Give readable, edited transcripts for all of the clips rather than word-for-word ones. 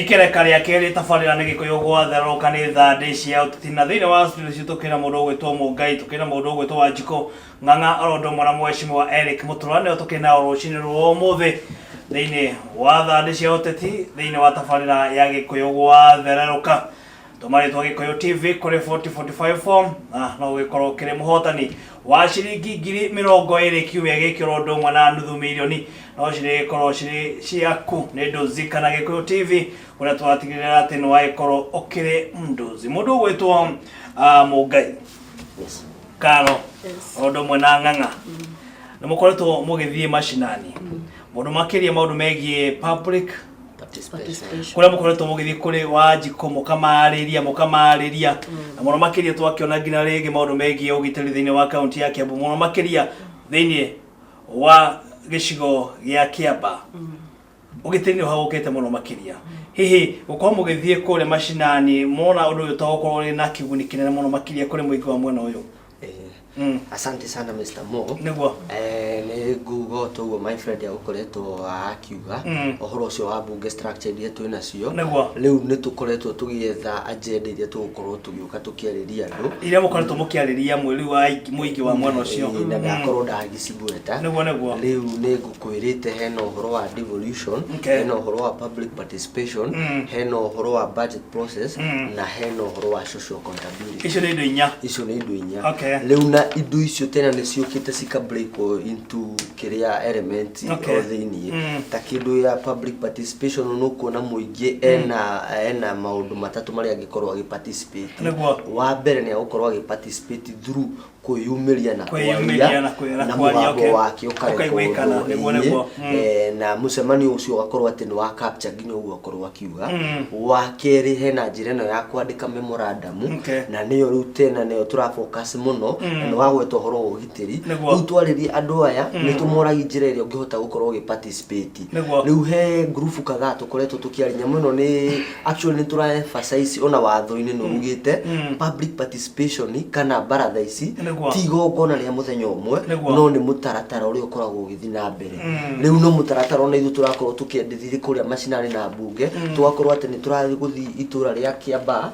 Ikereka rĩa kerĩ tabarĩra nĩ Gĩkũyũ gwatherũka nĩ thandĩ cia ũteti na thĩinĩ wa studio citũ twĩna mũndũ ũgwĩtwo Mũngai, tũkĩna mũndũ ũgwĩtwo Wanjikũ Ng'ang'a oro ũndũ ũmwe na mheshimiwa Eric Mũtura nĩo tũkĩrĩ nao rũcinĩ rwa ũmũthĩ thĩinĩ wa thandĩ cia ũteti thĩinĩ wa tabarĩra ya Gĩkũyũ gwathererũka. Tũma rĩtwa Gĩkũyũ TV kũrĩ 4045 form na no ũgĩkorwo ũkĩrĩ mũhotani wa ciringi 20,000 kiumia gĩkĩ oro ũndũ ũmwe na nuthu mirioni no cirĩgĩkorwo cirĩ ciaku nĩ Nduzi kana Gĩkũyũ TV kũrĩa tũratigĩrĩra atĩ nĩ wagĩkorwo ũkĩrĩ Nduzi. Mũndũ ũgwĩtwo Mũngai Karo oro ũndũ ũmwe na Ng'ang'a nĩ mũkoretwo mũgĩthiĩ macinani mũndũ makĩria maũndũ megiĩ public participation. Kũrĩa mũkoretwo mũgĩthiĩ kũrĩ Wanjikũ mũkamarĩria mũkamarĩria na mũno makĩria twakĩona nginya rĩngĩ maũndũ megiĩ ũgitĩri thĩinĩ wa kaunti ya Kiambu, mũno makĩria thĩinĩ wa gĩcigo gĩa Kĩamba ũgitĩri nĩ ũhagũkĩte mũno makĩria. Hihi gũkorwo mũgĩthiĩ kũrĩa macinani mona ũndũ ũyũ to gũkorwo ũrĩ na kĩguni kĩnene mũno makĩria kũrĩ mũingĩ wa mwena ũyũ? Asante sana, Mr. Mo. Nĩguo. Nĩ nguga o toguo my friend agũkoretwo akiuga ũhoro ũcio wa bunge structure iria twĩ nacio. Rĩu nĩ tũkoretwo tũgĩetha agenda iria tũgũkorwo tũgĩũka tũkĩarĩria andũ. Iria mũkoretwo mũkĩarĩria mwĩrĩ wa mũingĩ wa mwena ũcio. Na ndakorwo ndagĩcigweta. Nĩguo nĩguo. Rĩu nĩ ngũkwĩrĩte hena ũhoro wa devolution, hena ũhoro wa public participation, hena ũhoro wa budget process, na hena ũhoro wa social accountability. Icio nĩ indo inya. Icio nĩ indo inya. Rĩu na indo icio tena nĩ ciũkĩte cika break into kĩrĩa element o thĩiniĩ. Ta kĩndũ ya public participation, nĩ ũkuona mũingĩ ena maũndũ matatũ marĩa angĩkorwo agĩ participate. Wa mbere nĩ agũkorwo agĩ participate through kwĩyumĩria na kwĩyumĩria kwaria na na kwaria, mũgambo wake ũkaiguĩkana, ũkarekodwo. Nĩguo, Ĩĩ. nĩguo. Na mũcemanio ũcio ũgakorwo atĩ nĩ wa capture nginya ũguo akorwo akiuga. Wa kerĩ, hena njĩra ĩno ya kwandĩka memorandum, na nĩyo rĩu tena nĩyo tũra focus mũno, na nĩ wagweta ũhoro wa ũgitĩri. Rĩu twarĩria andũ aya nĩ tũmoragia njĩra ĩrĩa ũngĩhota gũkorwo ũgĩ participate. Rĩu he ngurubu kadhaa tũkoretwo tũkĩaria. Nyamũ ĩno nĩ actually nĩ tũra emphasize, ona watho-inĩ nĩ ugĩte public participation kana baratha ici ti igongona rĩa mũthenya ũmwe, no nĩ mũtaratara ũrĩa ũkoragwo ũgĩthiĩ na mbere. Rĩu no mũtaratara ona ithuĩ tũrakorwo tũkĩendithia kũrĩa macinani na mbunge, tũgakorwo atĩ nĩ tũrathiĩ gũthiĩ itũra rĩa Kĩambaa,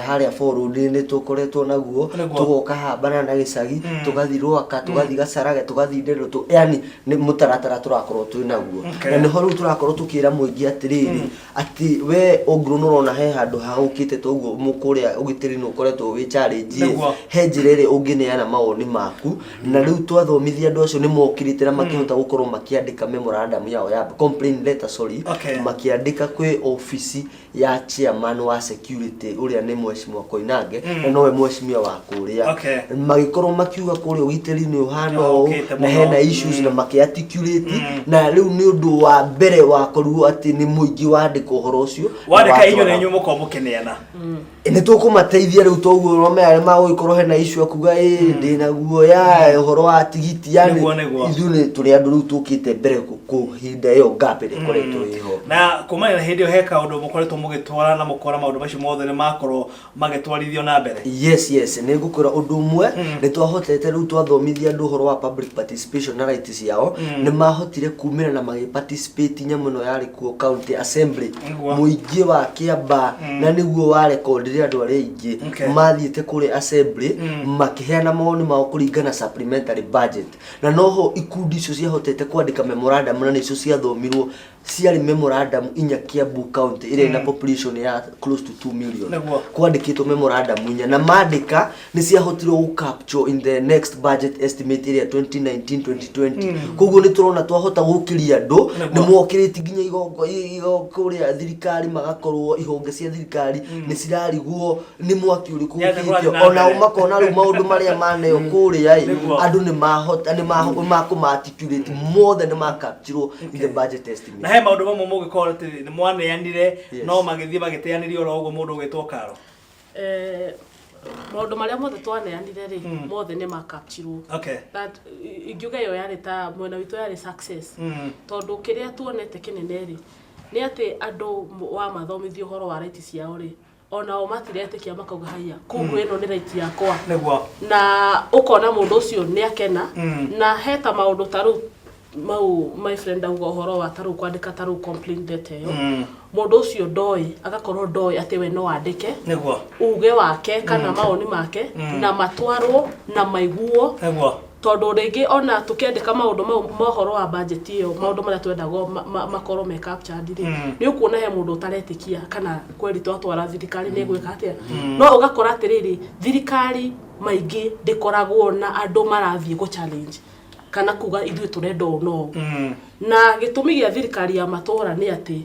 harĩa Four Road nĩ tũkoretwo naguo, tũgoka hambana na gĩcagi, tũgathiĩ Rwaka, tũgathiĩ Gacharage, tũgathiĩ Nderũtũ, yani nĩ mũtaratara tũrakorwo twĩ naguo. Na nĩho rĩu tũrakorwo tũkĩra mũingĩ atĩrĩrĩ, atĩ we ũngĩrwo nĩ ũrona he handũ hahũkĩte toguo kũrĩa ũgitĩri nĩ ũkoretwo wĩ challenge ĩ, he njĩra ĩrĩa ũngĩneana mawoni maku. Na rĩu twathomithia andũ acio nĩ mokĩrĩte na makĩhota gũkorwo makĩandĩka memorandum yao ya complaint letter, sorry, makĩandĩka kwĩ obici ya chairman wa security ũrĩa nĩ Mheshimiwa Koinange, na nowe mheshimiwa wa kũrĩa. Magĩkorwo makiuga kũrĩa ũgitĩri nĩ ũhana ũũ Nĩũkĩte na mũno. hena issues, na makĩ articulate. Na rĩu nĩ ũndũ wa mbere wakorirwo atĩ nĩ mũingĩ wandĩka ũhoro ũcio na wandĩka inyuĩ watwara. nĩ inyuĩ mũkorwo mũkĩneana. Nĩ tũkũmateithia rĩu toguo nomenya arĩa magũgĩkorwo hena issue akuga ĩ ndĩna guoya ũhoro wa tigiti, yani Nĩguo, nĩguo. ithuĩ nĩ tũrĩ andũ rĩu tũkĩte mbere kũhinda ĩyo gap ĩrĩa ĩkoretwo ĩho. Na kumania na hĩndĩ ĩyo he kaũndũ mũkoretwo mũgĩtwara na mũkona maũndũ macio mothe nĩ makorwo magĩtwarithio na mbere? Yes, nĩ ngũkwĩra ũndũ ũmwe. Nĩ twahotete rĩu twathomithia andũ ũhoro wa public participation na rights ciao, nĩ mahotire kumĩra na magĩ participate nyamũ ĩno yarĩ kuo county assembly. Mũingĩ wa Kĩambaa, na nĩguo warekondire andũ arĩa aingĩ mathiĩte kũrĩa assembly makĩheana mawoni mao kũringana supplementary budget. Na noho ikundi icio ciahotete kwandĩka memorandum, na nĩcio ciathomirwo, ciarĩ memorandum inya Kiambu County ĩrĩa ĩna population ya close to 2 million. Kwandĩkĩtwo memorandum inya, na mandĩka nĩ ciahotirwo gũ capture in the next budget estimate ĩrĩa 2019 2020. Koguo nĩ tũrona twahota gũkĩria andũ nĩ mokĩrĩti nginya igongo kũrĩa thirikari, magakorwo ihonge cia thirikari nĩ cirarigwo nĩ mwaki ũrĩkũ Nĩ atĩa ũkĩtio kũrathiĩ na ona mbere? makona rĩu maũndũ marĩa maneo kũrĩa ĩ, andũ nĩ mahota nĩ makũma articulate mothe nĩ makapchirwo in the budget estimate. Na he maũndũ mamwe mũngĩkorwo atĩ nĩ mwaneanire no magĩthiĩ magĩteanĩrio oro ũguo, mũndũ ũgwĩtwo Karo? Maũndũ marĩa mothe twaneanire rĩ, mothe nĩ makapchirwo. That ingiuga ĩyo yarĩ ta mwena witũ yarĩ success, tondũ kĩrĩa tuonete kĩnene rĩ nĩ atĩ andũ wamathomithia ũhoro wa right ciao rĩ, onao matiretĩkia, makauga haiya, koguo ĩno nĩ right yakwa. Na ũkona mũndũ ũcio nĩ akena. Na he ta maũndũ ta rĩu Mau my friend auga ũhoro wa tarĩu kwandĩka tarĩu complaint letter ĩyo, mũndũ ũcio ndoĩ, agakorwo ndoĩ atĩ we no andĩke uge wake kana mawoni make na matwarwo na maiguo, tondũ rĩngĩ ona tũkĩandĩka maũndũ mau ma ũhoro wa budget ĩyo, maũndũ marĩa twendagwo makorwo me captured rĩ, nĩ ũkuona he mũndũ ũtaretĩkia kana kweri twatwara thirikari nĩ ĩgwĩka atĩa. No ũgakora atĩrĩrĩ, thirikari maingĩ ndĩkoragwo na andũ marathiĩ gũ challenge kana kuga ithuĩ tũrenda ũũ na ũũ. Na gĩtũmi gĩa thirikari ya matũra nĩ atĩ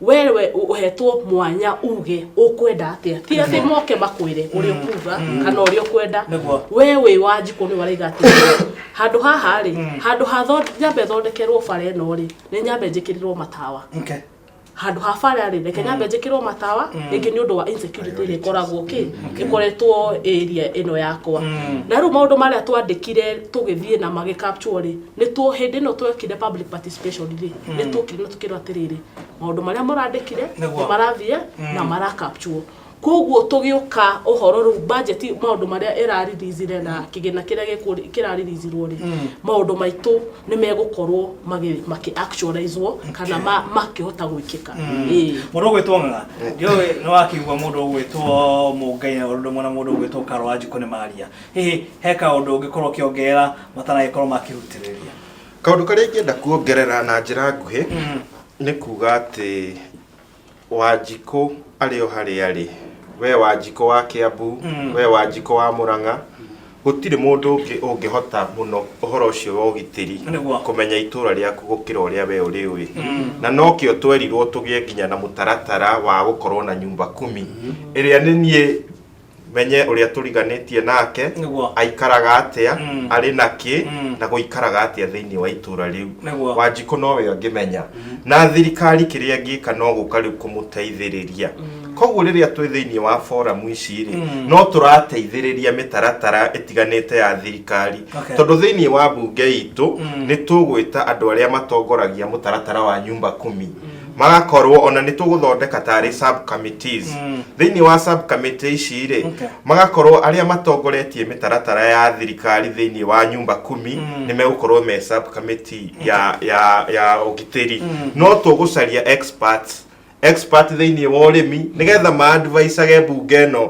wewe ũhetwo mwanya uge ũkwenda atĩa, ti atĩ moke makwĩre ũrĩa ũkuga kana ũrĩa ũkwenda. We wĩ Wanjikũ nĩ waraiga atĩ handũ haha rĩ, handũ ha nyambe thondekerwo bara ĩno rĩ, nĩ nyambe njĩkĩrĩrwo matawa. Handũ ha bara rĩ, reke nyambe njĩkĩrwo matawa rĩngĩ nĩ ũndũ wa insecurity ĩrĩa ĩkoragwo kĩ ĩkoretwo area ĩno yakwa. Na rĩu maũndũ marĩa twandĩkire tũgĩthiĩ na magĩ capture rĩ, nĩ tuo hĩndĩ ĩno twekire public participation rĩ, nĩ tuokire na tũkĩrwo atĩrĩrĩ, maũndũ marĩa mũrandĩkire nĩ marathiĩ na mara capture. Koguo tũgĩũka ũhoro rĩu budget, maũndũ marĩa ĩrareleasire na kĩgĩna kĩrĩa kĩrareleasirwo rĩ, maũndũ maitũ nĩ megũkorwo makĩ actualizwo kana makĩhota gwĩkĩka. Ĩĩ. Mũndũ ũgwĩtwo Ng'ang'a, ndiũĩ nĩ wakĩigua mũndũ ũgwĩtwo Mũngai na ũndũ ũmwe na mũndũ ũgwĩtwo Karũ Wanjikũ nĩ maria. Hihi he kaũndũ ũngĩkorwo ũkĩongerera matanagĩkorwo makĩhutĩrĩria? Kaũndũ karĩa ingĩenda kuongerera na njĩra nguhĩ nĩ kuga atĩ Wanjikũ arĩ o harĩa arĩ, we Wanjikũ wa Kĩambu, we Wanjikũ wa Mũrang'a, gũtirĩ mũndũ ũngĩ ũngĩhota mũno ũhoro ũcio wa ũgitĩri kũmenya itũra rĩaku gũkĩra ũrĩa we ũrĩũĩ. Na nokĩo twerirwo tũgĩe nginya na mũtaratara wa gũkorwo na nyumba kumi, ĩrĩa nĩ niĩ menye ũrĩa tũriganĩtie nake, aikaraga atĩa, arĩ na kĩ, na gũikaraga atĩa thĩinĩ wa itũra rĩu. Wanjikũ nowe angĩmenya. Na thirikari kĩrĩa ĩngĩka no gũka rĩu kũmũteithĩrĩria. Koguo rĩrĩa twĩ thĩinĩ wa forum ici rĩ, no tũrateithĩrĩria mĩtaratara ĩtiganĩte ya thirikari. Tondũ thĩinĩ wa mbunge itũ nĩ tũgwĩta andũ arĩa matongoragia mũtaratara wa nyumba kumi, magakorwo ona nĩ tũgũthondeka tarĩ sub committees. Thĩinĩ wa sub committee ici rĩ, magakorwo arĩa matongoretie mĩtaratara ya thirikari thĩinĩ wa nyumba kumi nĩ megũkorwo me sub committee ya ũgitĩri. No tũgũcaria expert thĩinĩ wa ũrĩmi nĩgetha ma-advisage mbunge ĩno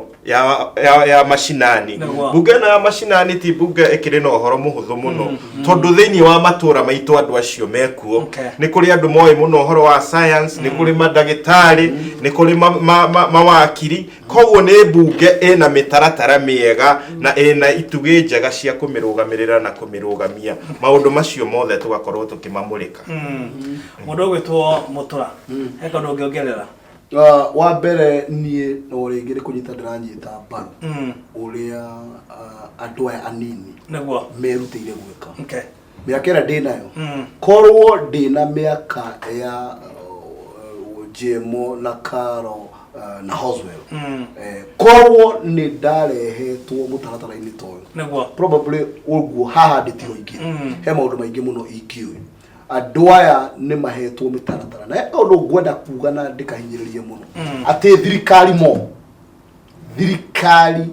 ya macinani. Mbunge ĩno ya macinani ti mbunge ĩkĩrĩ na ũhoro mũhũthũ mũno, tondũ thĩinĩ wa matũra maitũ andũ acio mekuo. Nĩ kũrĩ andũ moĩ mũno ũhoro wa science, nĩ kũrĩ mandagĩtarĩ, nĩ kũrĩ mawakiri. Koguo nĩ mbunge ĩna mĩtaratara mĩega na ĩna itugĩ njega cia kũmĩrũgamĩrĩra na kũmĩrũgamia. Maũndũ macio mothe tũgakorwo tũkĩmamũrĩka. Mũndũ ũgwĩtwo Mũtũra, he kaũndũ ũngĩongerera? Wa mbere niĩ no rĩngĩ nĩ kũnyita ndĩranyita mbaru ũrĩa andũ aya anini merutĩire gwĩka. Mĩaka ĩrĩa ndĩnayo, korwo ndĩna mĩaka ya Jemo na Karo na Hoswell, korwo nĩ ndarehetwo mũtaratara-inĩ ta ũyũ, probably ũguo haha ndĩtiho ingĩ, he maũndũ maingĩ mũno ingĩũĩ. Andũ aya nĩ mahetwo mĩtaratara, na he kaũndũ ngwenda kuga na ndĩkahinyĩrĩrie mũno, atĩ thirikari mo thirikari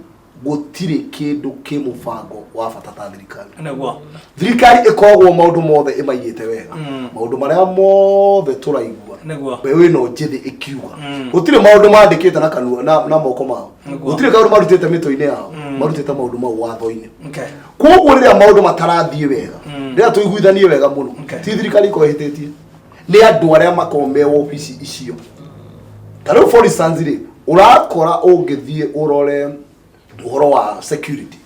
gũtirĩ kĩndũ kĩ mũbango wa bata ta thirikari. Thirikari ĩkoragwo maũndũ mothe ĩmaigĩte wega, maũndũ marĩa mothe tũraigua, mbeũ ĩno njĩthĩ ĩkiuga, gũtirĩ maũndũ mandĩkĩte na kanua na moko mao, gũtirĩ kaũndũ marutĩte mĩtwe-inĩ yao, marutĩte maũndũ mau watho-inĩ. Koguo rĩrĩa maũndũ matarathiĩ wega, rĩrĩa tũiguithanie wega mũno, ti thirikari ĩkorwo ĩhĩtĩtie, nĩ andũ arĩa makoragwo me obici icio. Ta rĩu for instance rĩ, ũrakora ũngĩthiĩ ũrore ũhoro wa security,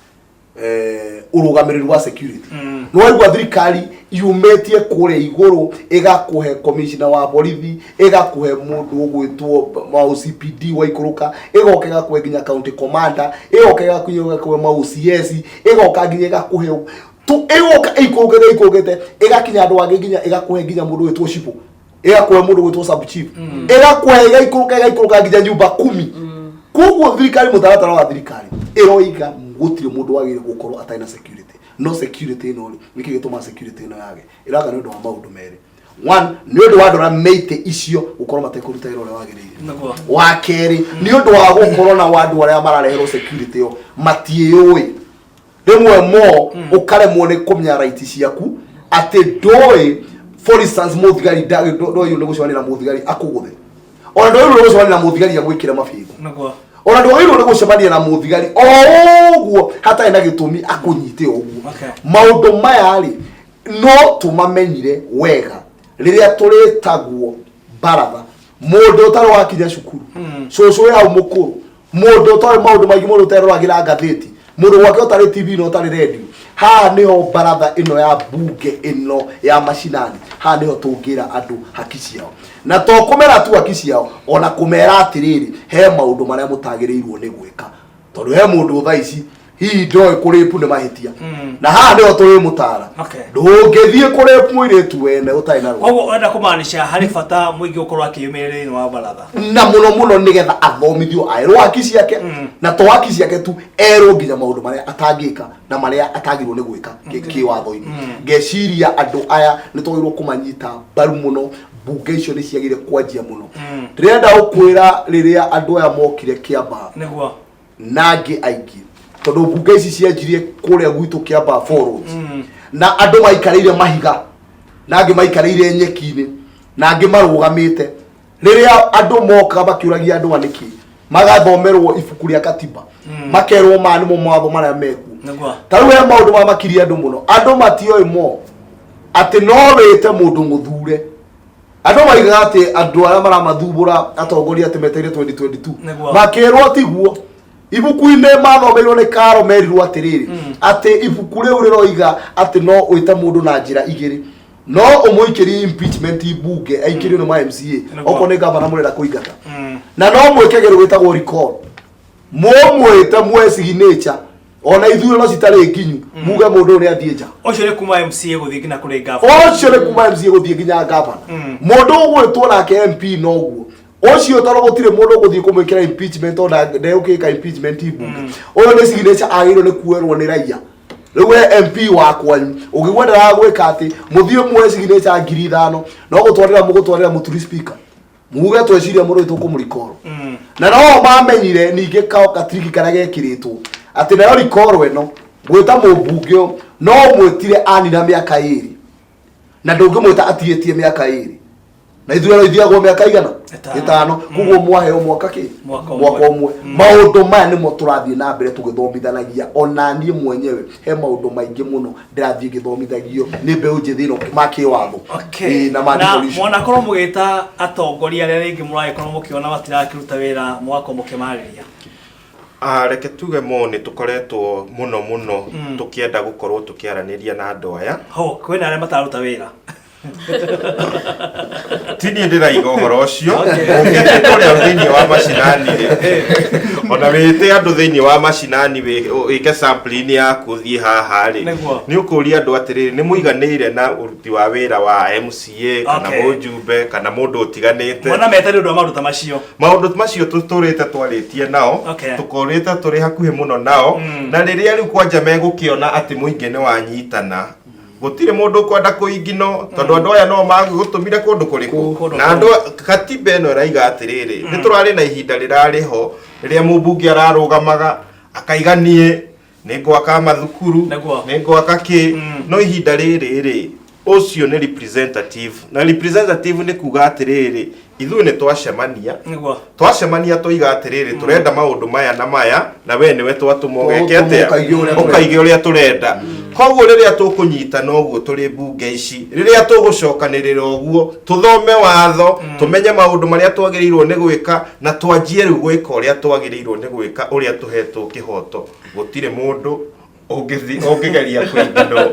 ũrũgamĩrĩri wa security, nĩ waigua thirikari yumĩtie kũrĩa igũrũ ĩgakũhe commissioner wa borithi, ĩgakũhe mũndũ ũgwĩtwo ma OCPD waikũrũka, ĩgoka ĩgakũhe nginya county commander, ĩgoka ĩgakũhe ma OCS, ĩgoka nginya ĩgakũhe ĩgoka ĩikũrũkĩte ĩikũrũkĩte ĩgakinya andũ angĩ, nginya ĩgakũhe nginya mũndũ wĩtwo cibũ, ĩgakũhe mũndũ gwĩtwo sub chief, ĩgakũhe ĩgaikũrũka ĩgaikũrũka nginya nyumba kumi. Koguo thirikari, mũtaratara wa thirikari ĩroiga gũtirĩ mũndũ wagĩrĩire gũkorwo atarĩ na security. No security ĩno rĩ, nĩkĩ gĩtũmaga security ĩno yage? Ĩraga nĩ ũndũ wa maũndũ merĩ. One, nĩ ũndũ wa andũ arĩa meite icio gũkorwo matekũruta wĩra ũrĩa wagĩrĩire. Wa kerĩ, nĩ ũndũ wa gũkorwo na andũ arĩa marareherwo security ĩyo matiĩyũĩ. Rĩmwe mo ũkaremwo nĩ kũmenya right ciaku. Atĩ ndũĩ, for instance, mũthigari ndũĩ nĩ gũcemania na mũthigari akũgũthe, ona ndũĩ nĩ gũcemania na mũthigari agwĩkĩre mabĩngũ. Ona ndwagĩrĩirwo nĩ gũcemania na mũthigari o ũguo hatarĩ na gĩtũmi akũnyite ũguo. Maũndũ maya rĩ, no tũmamenyire wega rĩrĩa tũrĩtagwo baratha. Mũndũ ũtarĩ wakinya cukuru, cũcũ wĩ hau mũkũrũ, mũndũ ũtoĩ maũndũ maingĩ, mũndũ ũteroragĩra ngathĩti, mũndũ gwake ũtarĩ TV na ũtarĩ redio, haha nĩho baratha ĩno ya bunge ĩno ya macinani, haha nĩho tũngĩra andũ haki ciao. Na to kũmera tu haki ciao, ona kũmera atĩrĩrĩ, he maũndũ marĩa mũtagĩrĩirwo nĩ gwĩka, tondũ he mũndũ thaa ici hihi ndoĩ kũrĩpu nĩ mahĩtia, na haha nĩho tũrĩmũtara. Ndũngĩthiĩ kũrĩpu mũirĩtu wene ũtarĩ na rũtha. Koguo ũrenda kũmaanisha harĩ bata mũingĩ gũkorwo akĩyumĩrĩria thĩinĩ wa baratha? Na mũno mũno nĩgetha athomithio, aerwo haki ciake, na to haki ciake tu, erwo nginya maũndũ marĩa atangĩka na marĩa atagĩrĩirwo nĩ gwĩka kĩwatho-inĩ. Ngeciria andũ aya nĩ twagĩrĩirwo kũmanyita mbaru mũno. Mbunge icio nĩ ciagĩrĩire kwanjia mũno. Ndĩrenda gũkwĩra, rĩrĩa andũ aya mokire Kĩambaa na angĩ aingĩ, tondũ mbunge ici cianjirie kũrĩa gwitũ Kĩambaa Four Roads, na andũ maikarĩire mahiga, na angĩ maikarĩire nyeki-inĩ, na angĩ marũgamĩte. Rĩrĩa andũ moka makĩũragia andũ a nĩkĩ, magathomerwo ibuku rĩa katiba, makerwo maya nĩmo mawatho marĩa mekuo. Ta rĩu he maũndũ mamakirie andũ mũno. Andũ matioĩ mo atĩ no wĩte mũndũ mũthure. Andũ maigaga atĩ andũ arĩa maramathumbũra atongoria atĩ meteire 2022. Makĩrwo tiguo. Ibuku-inĩ mathomeirwo nĩ karo, merirwo atĩrĩrĩ, atĩ ibuku rĩu rĩroiga atĩ no wĩte mũndũ na njĩra igĩrĩ. No ũmũikĩrie impeachment mbunge, aikĩrio nĩ ma MCA, okorwo nĩ gavana mũrenda kũingata, na no mwĩke kĩndũ gĩtagwo recall, mũmwĩte mwe signature ona ithurano citarĩ nginyu, muge mũndũ ũyũ nĩ athiĩ nja. Ũcio nĩ kuma MCA gũthiĩ nginya kũrĩ gavana? Ũcio nĩ kuma MCA gũthiĩ nginya gavana. Mũndũ ũgwĩtwo nake MP noguo ũcio, tondũ gũtirĩ mũndũ ũgũthiĩ kũmwĩkĩra impeachment, ona ndegũkĩka impeachment mbunge. Ũyũ nĩ signature agĩrĩirwo nĩ kuoerwo nĩ raia. Rĩu we MP wa kwanyu ũngĩgua ndĩragwĩka atĩ mũthiĩ muoe signature 5,000, no gũtwarĩra mũgũtwarĩra mũturi speaker, muge tweciria mũndũ ũyũ tũkũmũrikoro. Na no mamenyire ningĩ gatiriki karĩa gekĩrĩtwo atĩ nayo rikoro ĩno gwĩta mũmbunge ũyũ, no mwĩtire anina mĩaka 2, na ndũngĩmwĩta atigĩtie mĩaka 2, na ithurano ithiagwo mĩaka igana? 5. 5. Koguo mwaheo mwaka kĩ? Mwaka ũmwe. Mwaka ũmwe. Maũndũ maya nĩmo tũrathiĩ na mbere tũgĩthomithanagia. Ona niĩ mwenyewe he maũndũ maingĩ mũno ndĩrathiĩ ngĩthomithagio nĩ mbeũ njĩthĩ ĩno ma kĩwatho. Ĩĩ, na ma Na devolution. mwanakorwo mũgĩta atongoria arĩa rĩngĩ mũragĩkorwo mũkĩona matirakĩruta wĩra, mũgakorwo mũkĩmarĩria? Ah, reke tuge mo nĩ tũkoretwo mũno mũno tũkĩenda gũkorwo tũkĩaranĩria na andũ aya. Ho kwĩna arĩa matararuta wĩra? Ti niĩ ndĩraiga ũhoro ũcio. Ũngĩthiĩ kũrĩa thĩinĩ wa macinani rĩ, ona wĩte andũ thĩinĩ wa macinani, wĩke sampling yaku, ũthiĩ haha rĩ, nĩ ũkũria andũ atĩrĩrĩ, nĩ mũiganĩire na ũruti wa wĩra wa MCA kana mũjumbe kana mũndũ ũtiganĩte? Mwana meta nĩ ũndũ wa maũndũ ta macio. Maũndũ macio tũtũrĩte twarĩtie nao, tũkorĩte tũrĩ hakuhĩ mũno nao, na rĩrĩa rĩu kwanja megũkĩona atĩ mũingĩ nĩ wanyitana, gũtirĩ mũndũ ũkwenda kũingino, tondũ andũ aya no magũtũmire kũndũ kũrĩkũ. Kũndũ Na andũ, katiba ĩno ĩraiga atĩrĩrĩ, nĩ tũrarĩ na ihinda rĩrarĩ ho rĩrĩa mũmbunge ararũgamaga akaiga niĩ nĩ ngwaka mathukuru, nĩ ngwaka kĩ. No ihinda rĩrĩ rĩ, ũcio nĩ representative, na representative nĩ kuga atĩrĩrĩ, ithuĩ nĩ twacemania, twacemania twoiga atĩrĩrĩ, tũrenda maũndũ maya na maya, na we nĩwe twatũma ũgeke Twagũtũma atĩa? ũkaige ũrĩa tũrenda. Ũkaige ũrĩa tũrenda. Koguo rĩrĩa tũkũnyitana ũguo tũrĩ mbunge ici, rĩrĩa tũgũcokanĩrĩra ũguo, tũthome watho, tũmenye maũndũ marĩa twagĩrĩirwo nĩ gwĩka, na twanjie rĩu gwĩka ũrĩa twagĩrĩirwo nĩ gwĩka, ũrĩa tũhetwo kĩhoto, gũtirĩ mũndũ ũngĩgeria kũingĩrwo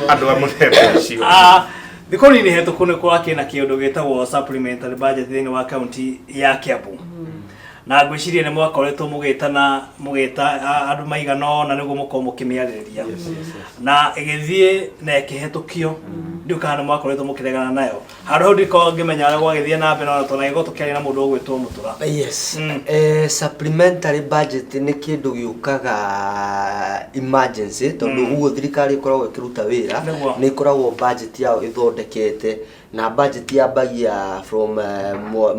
andũ a mũthemba ũcio. Ah, thikũ nini hetũku nĩ kũrakĩ na kĩũndũ gĩtagwo supplementary budget thĩinĩ wa kaunti ya Kiambu, na ngwĩciria nĩ mwakoretwo mũgĩtana, mũgĩta andũ maigana ũna nĩguo mũkorwo mũkĩmĩarĩrĩria, na ĩgĩthiĩ na ĩkĩhetũkio. Ndiũ kana nĩ mwakoretwo mũkĩregana nayo. Handũ hau ndikorwo ngĩmenya ũrĩa gwagĩthiĩ na mbere, ona tũnagĩkorwo tũkĩaria na mũndũ ũgwĩtwo Mũtura. Yes. Supplementary budget nĩ kĩndũ gĩũkaga emergency, tondũ ũguo thirikari ĩkoragwo ĩkĩruta wĩra, nĩ ĩkoragwo budget yao ĩthondekete. Na budget yambagia from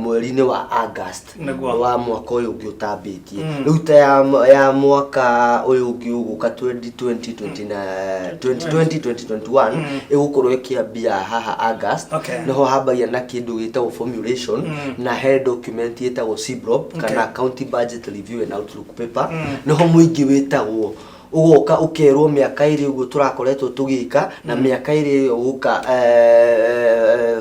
mweri-inĩ wa August wa mwaka ũyũ ũngĩ ũtambĩtie. Rĩu ta ya mwaka ũyũ ũngĩ ũgũka 2020 2020 2021 ĩgũkorwo ĩkĩambia haha August. Nĩho hambagia na kĩndũ gĩtagwo formulation, na he document ĩtagwo CBROP kana County Budget Review and Outlook Paper. Nĩho mũingĩ wĩtagwo, ũgoka ũkerwo mĩaka ĩrĩ ũguo tũrakoretwo tũgĩka na mĩaka ĩrĩ ĩyo gũka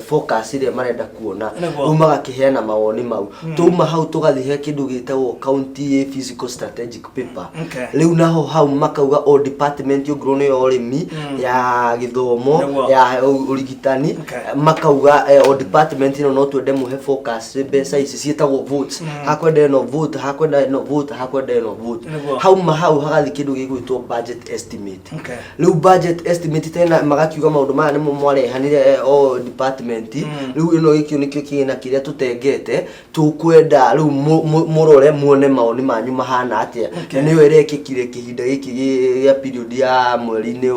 focus ĩrĩa marenda kuona. Rĩu magakĩheana mawoni mau. Twauma hau tũgathiĩ he kĩndũ gĩtagwo County Physical Strategic Paper. Rĩu naho hau makauga o department, ongorwo nĩ ya ũrĩmi, ya gĩthomo, ya ũrigitani, makauga o department ĩno no twende mũhe focus mbeca ici ciĩtagwo votes, hakwenda ĩno vote, hakwenda ĩno vote, hakwenda ĩno vote. Hauma hau hagathiĩ kĩndũ gĩgwĩtwo budget estimate. Rĩu budget estimate tena magakiuga maũndũ maya nĩmo mwarehanire o department. Rĩu ĩno gĩkĩo nĩkĩo kĩgĩna kĩrĩa tũtengete, tũkwenda rĩu mũrore muone mawoni manyu mahana atĩa. Na nĩyo ĩrekĩkire kĩhinda gĩkĩ gĩa period ya mweri-inĩ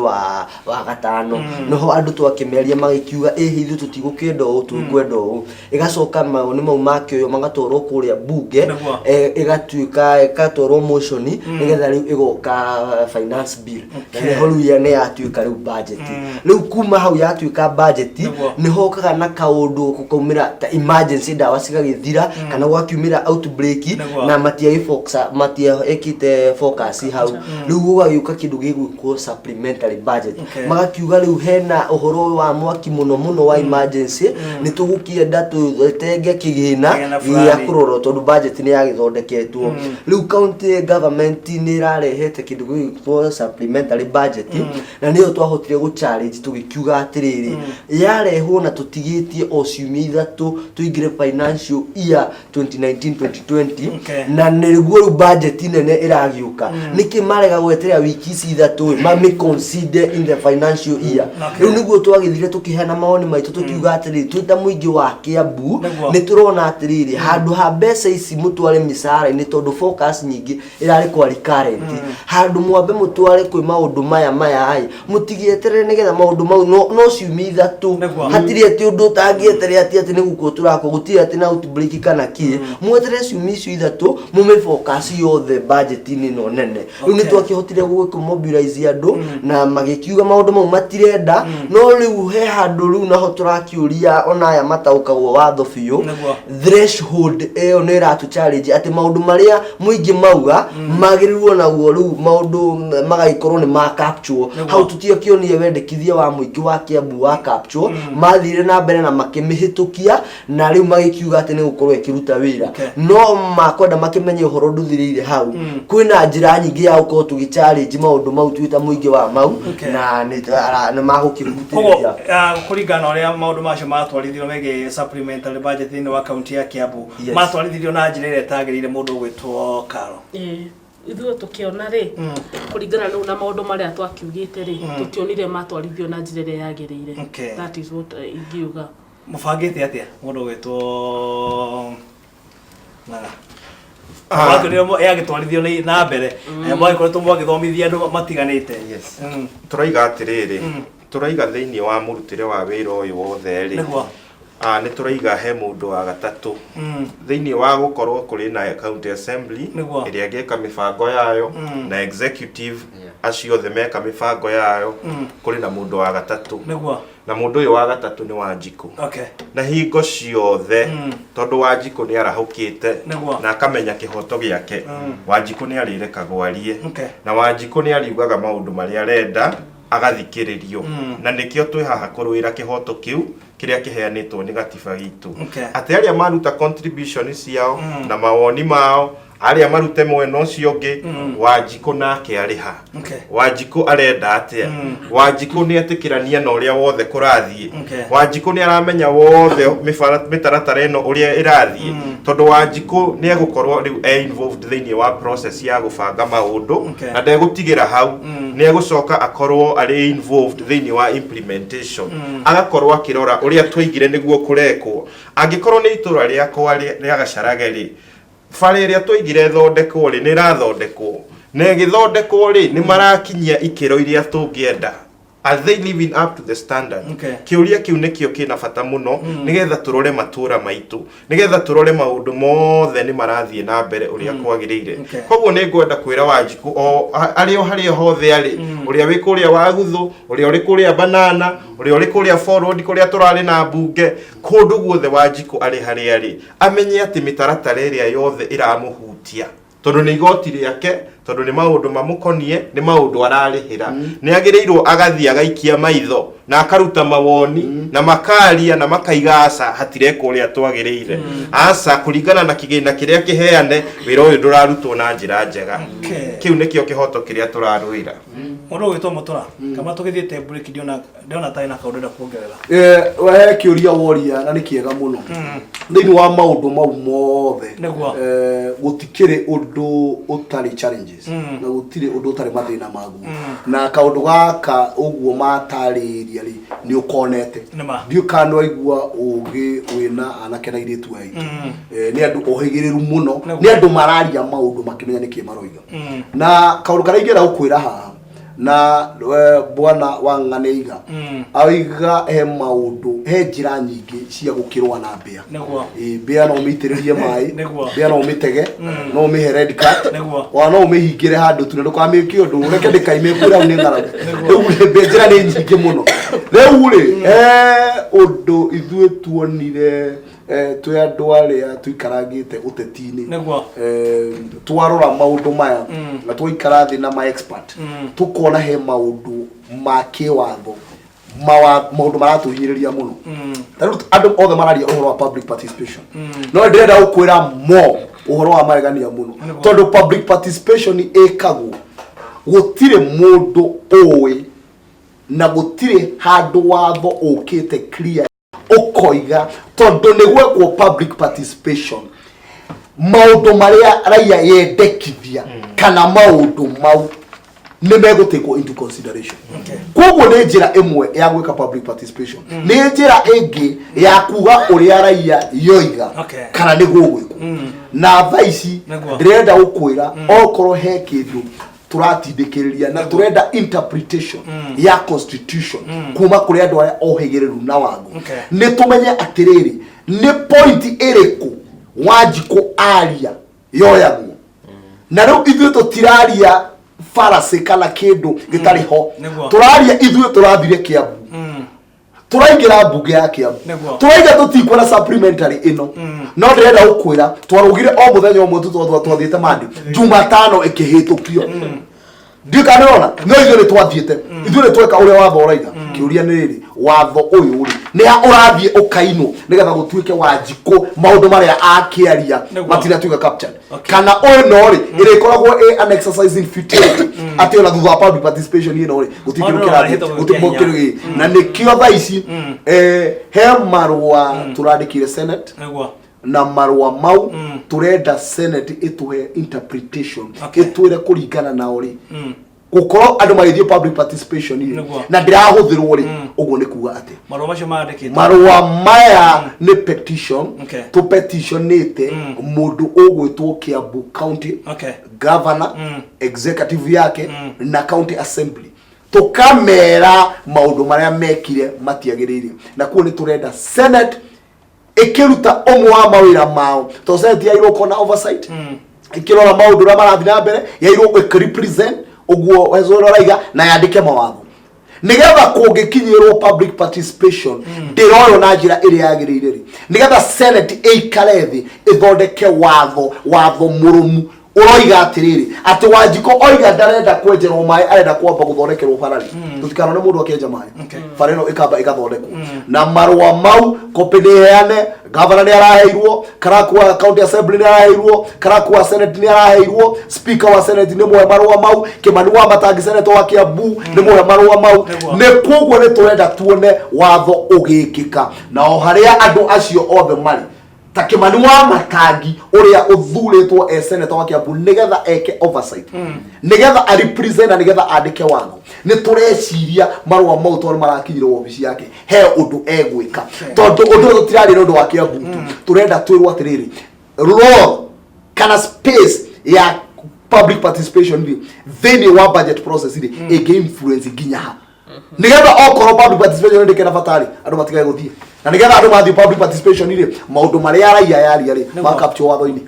wa gatano. Noho andũ twakĩmeria magĩkiuga ĩhi ithuĩ tũtigũkĩenda ũũ, tũkwenda ũũ. Ĩgacoka mawoni mau makĩoywo magatwarwo kũrĩa bunge. Ĩgatuĩka ĩgatwarwo motion nĩgetha rĩu ĩgoka finance bill, na nĩho rĩu nĩ yatuĩka rĩu budget. Rĩu kuma hau yatuĩka budget, nĩhokaga na kaũndũ gũkaumĩra ta emergency, ndawa cigagĩthira kana gwakiumĩra outbreak, na matiekĩte focus hau. Rĩu gũgagĩũka kĩndũ gĩgwĩkwo supplementary budget. Magakiuga rĩu hena ũhoro ũyũ wa mwaki mũno mũno wa emergency, nĩ tũgũkĩenda tũtenge kĩgĩna Kĩgĩna gĩa fulani. kũrorwo tondũ budget nĩ yagĩthondeketwo. Rĩu county government nĩ ĩrarehete kĩndũ gĩgwĩtwo supplementary budget, na nĩyo twahotire gũ challenge tũgĩkiuga atĩrĩrĩ, yarehwo na tũtigĩtie o ciumia 3 tũingĩre financial year 2019-2020, na nĩguo rĩu budget nene ĩragĩũka, nĩkĩ marega gweterera wiki ici 3 mamĩ consider in the financial year? Rĩu nĩguo twagĩthire tũkĩheana mawoni maitũ, tũkiuga atĩrĩrĩ, twĩ ta mũingĩ wa Kiambu, nĩ tũrona atĩrĩrĩ, handũ ha mbeca ici mũtware mĩcara-inĩ, tondũ focus nyingĩ ĩrarĩ kwa recurrent, handũ mwambe mũtware kwĩ maũndũ maya maya ĩ, mũtigĩeterere nĩgetha maũndũ mau no ciumia 3. Hatirĩ atĩ ũndũ ũtangĩeterera atĩ nĩ gũkũ tũrakwo, gũtirĩ atĩ na outbreak kana kĩ. Mweterere ciumia icio 3, mũmĩ focus yothe budget-inĩ ĩno nene. Rĩu nĩ twakĩhotire gũgĩkũ mobilize andũ na magĩkiuga maũndũ mau matirenda. No rĩu he handũ rĩu naho tũrakĩũria ona aya mataũkagwo watho biũ, threshold ĩyo nĩ ĩratũ challenge atĩ maũndũ marĩa mũingĩ mauga magĩrĩirwo naguo, rĩu maũndũ magagĩkorwo nĩ ma capture. Hau tũtiakĩonire wendekithia wa mũingĩ wa Kiambu wa capture. Mathire na mbere na makĩmĩhĩtũkia, na rĩu magĩkiuga atĩ nĩ gũkorwo ĩkĩruta wĩra. No makwenda makĩmenye ũhoro ndũthirĩire hau. Kwĩna njĩra nyingĩ ya gũkorwo tũgĩ challenge maũndũ mau twĩ ta mũingĩ wa mau, na nĩ magũkĩhutĩrĩria. Koguo kũringana na ũrĩa maũndũ macio matwarithirio megiĩ supplementary budget thĩinĩ wa kaunti ya Kiambu, matwarithirio na njĩra ĩrĩa ĩtagĩrĩire, mũndũ ũgwĩtwo Karo? Ĩĩ, ithuĩ tũkĩona rĩ, kũringana rĩu na maũndũ marĩa twakiugĩte rĩ, tũtionire matwarithio na njĩra ĩrĩa yagĩrĩire. That is what ingiuga. Mũbangĩte atĩa, mũndũ ũgwĩtwo Ng'ang'a? Mwakĩonire yagĩtwarithio na mbere, mwagĩkoretwo mwagĩthomithia andũ matiganĩte. Yes. Tũraiga atĩrĩrĩ, tũraiga thĩinĩ wa mũrutĩre wa wĩra ũyũ wothe rĩ, nĩ tũraiga he mũndũ wa gatatũ thĩinĩ wa gũkorwo kũrĩ na county assembly ĩrĩa ĩngĩka mĩbango yayo na executive, acio othe meka mĩbango yayo, kũrĩ na mũndũ wa gatatũ. Na mũndũ ũyũ wa gatatũ nĩ Wanjikũ. Na hingo ciothe, tondũ Wanjikũ nĩ arahũkĩte na akamenya kĩhoto gĩake, Wanjikũ nĩ arĩrekagwo arie. Na Wanjikũ nĩ ariugaga maũndũ marĩa arenda agathikĩrĩrio. Na nĩkĩo twĩ haha kũrũĩra kĩhoto kĩu kĩrĩa kĩheanĩtwo nĩ gatiba gitũ, atĩ arĩa maruta contribution ciao na mawoni mao, arĩa marute mwena ũcio ũngĩ, Wanjikũ nake arĩ ha? Wanjikũ arenda atĩa? Wanjikũ nĩ etĩkĩrania na ũrĩa wothe kũrathiĩ? Wanjikũ nĩ aramenya wothe mĩtaratara ĩno ũrĩa ĩrathiĩ? Tondũ Wanjikũ nĩ egũkorwo rĩu e involved thĩinĩ wa process ya gũbanga maũndũ, na ndegũtigĩra hau, nĩ egũcoka akorwo arĩ involved thĩinĩ wa implementation, agakorwo akĩrora ũrĩa twaigire nĩguo kũrekwo. Angĩkorwo nĩ itũra rĩakwa rĩa Gacarage rĩ, bara ĩrĩa twaigire ĩthondekwo rĩ, nĩ ĩrathondekwo? Na ĩgĩthondekwo rĩ, nĩ marakinyia ikĩro iria tũngĩenda? Are they living up to the standard? Kĩũria kĩu nĩkĩo kĩna bata mũno, nĩgetha tũrore matũra maitũ, nĩgetha tũrore maũndũ mothe nĩ marathiĩ na mbere ũrĩa kwagĩrĩire. Koguo nĩ ngwenda kwĩra Wanjikũ o arĩ o harĩa hothe arĩ, ũrĩa wĩ kũrĩa Waguthũ, ũrĩa ũrĩ kũrĩa Banana, ũrĩa ũrĩ kũrĩa Forward kũrĩa tũrarĩ na mbunge, kũndũ guothe Wanjikũ arĩ harĩa arĩ, amenye atĩ mĩtaratara ĩrĩa yothe ĩramũhutia, tondũ nĩ igoti rĩake, tondũ nĩ maũndũ mamũkonie, nĩ maũndũ ararĩhĩra, nĩ agĩrĩirwo agathiĩ agaikia maitho na akaruta mawoni, na makaria na makaiga aca, hatirekwo ũrĩa twagĩrĩire, aca, kũringana na kĩgĩna kĩrĩa kĩheane, wĩra ũyũ ndũrarutwo na njĩra njega. Kĩu nĩkĩo kĩhoto kĩrĩa tũrarũĩra. Mũndũ ũgwĩtwo Mũtũra, kama tũgĩthiĩte break ndiona ndĩrona tarĩ na kaũndũ ndĩrenda kuongerera. He kĩũria woria na nĩ kĩega mũno. Thĩinĩ wa maũndũ mau mothe, gũtikĩrĩ ũndũ ũtarĩ challenges, na gũtirĩ ũndũ ũtarĩ mathĩna maguo, na kaũndũ gaka ũguo matarĩria rĩ, nĩ ũkonete. Nĩma. Ndiũĩ kana nĩwaigua ũgĩ wĩna anake na airĩtu aya aitũ. Nĩ andũ ohĩgĩrĩru mũno, nĩ andũ mararia maũndũ makĩmenya nĩkĩ maroiga. Na kaũndũ karĩa ingĩenda gũkwĩra haha na bwana wa ng'aneiga, oiga he maũndũ, he njĩra nyingĩ cia gũkĩrũa na mbĩa. Ĩ, mbĩa no ũmĩitĩrĩrie maĩ, mbĩa no ũmĩtege, no ũmĩhe red card, ona no ũmĩhingĩre handũ tu na ndũkamĩke ũndũ, ũreke ndĩkaime kwĩra hau nĩ ng'aragu. Rĩu rĩ, mbĩa njĩra nĩ nyingĩ mũno. Rĩu rĩ, he ũndũ ithuĩ tuonire, twĩ andũ arĩa tũikarangĩte ũteti-inĩ. Twarora maũndũ maya na twaikara thĩ na ma expert, tũkona he maũndũ ma kĩwatho, maũndũ maratũhinyĩrĩria mũno. Ta rĩu andũ othe mararia ũhoro wa public participation, no ndĩrenda gũkwĩra mo ũhoro wa maregania mũno, tondũ public participation ĩkagwo gũtirĩ mũndũ ũĩ na gũtirĩ handũ watho ũkĩte clear ũkoiga tondũ nĩ gwekwo public participation, maũndũ marĩa raia yendekithia kana maũndũ mau nĩ megũtekwo into consideration. Koguo nĩ njĩra ĩmwe ya gwĩka public participation, nĩ njĩra ĩngĩ ya kuga ũrĩa raia yoiga kana nĩ gũgwĩkwo. Na thaa ici ndĩrenda gũkwĩra, okorwo he kĩndũ tũratindĩkĩrĩria na tũrenda interpretation ya constitution kuma kũrĩ andũ arĩa ohĩgĩrĩru na watho, nĩ tũmenye atĩrĩrĩ, nĩ point ĩrĩkũ Wanjikũ aria yoyagwo. Na rĩu ithuĩ tũtiraria farasi kana kĩndũ gĩtarĩ ho. Tũraria ithuĩ tũrathire Kĩambu, tũraingĩra mbunge ya Kĩambu, tũraiga tũtikwenda supplementary ĩno. No ndĩrenda gũkwĩra twarũgire o mũthenya ũmwe tu twathiĩte mandi Jumatano ĩkĩhĩtũkio. Ndiũĩ kana nĩũrona, no ithuĩ nĩ twathiĩte, ithuĩ nĩ tweka ũrĩa watho ũraiga. Kĩũria nĩ rĩrĩ, watho ũyũ rĩ, nĩ ha ũrathiĩ ũkainwo nĩgetha gũtuĩke Wanjikũ maũndũ marĩa akĩaria matinatuĩka captured? Kana ĩno rĩ, ĩrĩkoragwo ĩ an exercise in futility, atĩ ona thutha wa public participation ĩno rĩ, gũtirĩ kĩndũ Maũndũ no kĩrathiĩ marahĩtũka gũtirĩ kĩa hinya. kĩndũ gĩ. Na nĩkĩo thaa ici he marũa tũrandĩkire Senate, na marũa mau tũrenda Senate ĩtũhe interpretation, ĩtwĩre kũringana nao rĩ, gũkorwo andũ magĩthiĩ public participation rĩ, na ndĩrahũthĩrwo rĩ, ũguo nĩ kuga atĩ Marũa macio mandĩkĩtwo, marũa maya nĩ petition, tũpetitionĩte mũndũ ũgwĩtwo Kiambu County governor, executive yake na county assembly, tũkamera maũndũ marĩa mekire matiagĩrĩire. Na kuo nĩ tũrenda Senate ĩkĩruta ũmwe wa mawĩra mao, tondũ Senate yairwo kona oversight, ĩkĩrora maũndũ ũrĩa marathiĩ na mbere, yairwo ĩkĩrepresent ũguo Wezoro araiga, na yandĩke mawatho nĩgetha kũngĩkinyĩrwo public participation ndĩroywo na njĩra ĩrĩa yagĩrĩire rĩ, nĩgetha Senate ĩikare thĩ ĩthondeke watho, watho mũrũmu ũroiga atĩrĩrĩ, atĩ Wanjikũ oiga ndarenda kwenjerwo maĩ, arenda kwamba gũthondekerwo bara rĩ, tũtikanone mũndũ akĩenja maĩ, bara ĩno ĩkamba ĩgathondekwo. Na marũa mau copy nĩ heane, governor nĩ araheirwo, clerk wa county assembly nĩ araheirwo, clerk wa Senate nĩ araheirwo, speaker wa Senate nĩ mũhe marũa mau, Kimani wa Matangi, senator wa Kiambu, nĩ mũhe marũa mau. Nĩ koguo nĩ tũrenda tuone watho ũgĩkĩka, na o harĩa andũ acio othe marĩ, ta Kimani wa Matangi ũrĩa ũthurĩtwo e senator wa Kiambu nĩgetha eke oversight, nĩgetha a represent na nĩgetha andĩke watho, nĩ tũreciria marũa mau tondũ marakinyire wabici yake he ũndũ egwĩka, tondũ ũndũ ũyũ tũtirarĩ nĩ ũndũ wa Kiambu tu. Tũrenda twĩrwo atĩrĩrĩ, role kana space ya public participation rĩ, thĩinĩ wa budget process rĩ, ĩngĩ influence nginya ha. Nigetha okorwo public participation ndĩkĩrĩ na bata rĩ, andũ matigage gũthiĩ, na nigetha andũ mathiĩ public participation rĩ, maũndũ marĩa raia yaria rĩ, makapture watho-inĩ.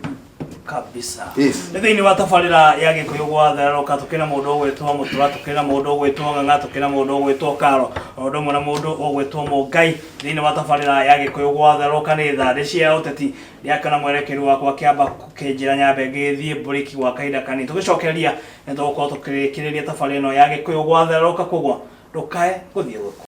Kabisa. Yes. Nĩ thĩinĩ wa tabarĩra ya Gĩkũyũ gwatherũka, tũkĩna mũndũ ũgwĩtwo Mũtura, tũkĩna mũndũ ũgwĩtwo Ng'ang'a, tũkĩna mũndũ ũgwĩtwo Karo, o ũndũ ũmwe na mũndũ ũgwĩtwo Mũngai. Thĩinĩ wa tabarĩra ya Gĩkũyũ gwatherũka nĩ thandĩ cia ũteti. Ndĩakana mwerekeri wakwa kĩamba kũkĩnjĩra nyambe ngĩthiĩ mburiki gwa kahinda kanini, tũgĩcokereria nĩ tũgũkorwo tũkĩrĩkĩrĩria tabarĩra ĩno ya Gĩkũyũ gwatherũka, koguo ndũkae gũthiĩ gũkũ.